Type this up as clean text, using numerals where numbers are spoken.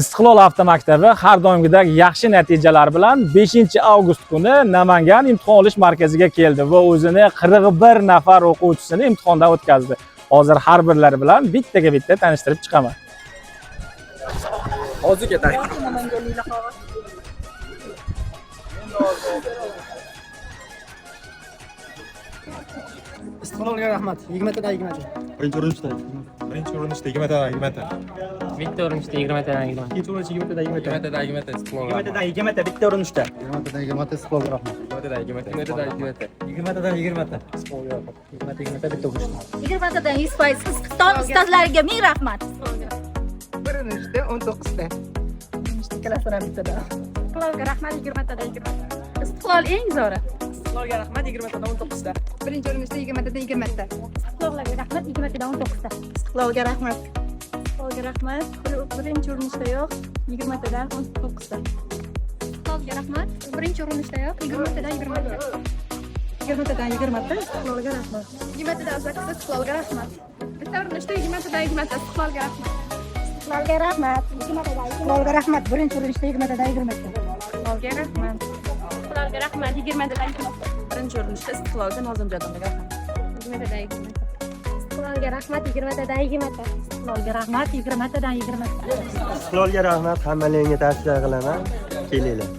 Istiqlol avtomaktabi har doimgidek yaxshi natijalar bilan 5 avgust kuni Namangan imtihon olish markaziga keldi va o'zini 41 nafar o'quvchisini imtihondan o'tkazdi. Hozir har birlari bilan bittaga bitta tanishtirib chiqaman. Hozir ketay. Istiqlolga rahmat. 20 tadan 20 ta. Birinchi urinishda. Birinchi urinishda 20 tadan 20 ta. Bitta urinishda 20 tadan 20. Ikkinchi urinishda 20 tadan 20 ta. 20 tadan 20 ta Istiqlol. 20 tadan 20 ta bitta urinishda. 20 tadan 20 ta Istiqlolga rahmat. 20 tadan 20 ta. 20 tadan 20 ta. 20 tadan 20 ta. Istiqlolga rahmat. 20 ta 20 ta bitta urinishda. 20 tadan 100% Istiqlol ustozlariga ming rahmat. Bir urinishda 19 ta. Ikkalasidan bittada. Istiqlolga rahmat 20 tadan 20 ta. Istiqlol eng zo'ri. Istiqlolga rahmat 20 tadan 19 ta. Birinchi urinishda 20 tadan 20 ta. Istiqlolga rahmat 20 tadan 19 ta. Istiqlolga rahmat. Istiqlolga rahmat birinchi urinishdayoq 20 tadan 19 ta. Istiqlolga rahmat birinchi urinishdayoq 20 tadan 20 ta. 20 tadan 20 ta Istiqlolga rahmat. 20 tadan 18 Istiqlolga rahmat. Bitta urinishda 20 tadan 20 ta Istiqlolga rahmat. Istiqlolga rahmat 20 tadan Istiqlolga rahmat. Birinchi urinishda 20 tadan 20 ta. Istiqlolga rahmat. Istiqlolga rahmat 20 tadan 20 ta. Birinchi urinishda Istiqlolga Nozimjon domlaga rahmat. 20 tadan 20 ta. Istiqlolga rahmat 20 tadan 20 ta. Istiqlolga rahmat 20 tadan 20 ta. Istiqlolga rahmat, hammalaringga tavsiya qilaman. Kelinglar.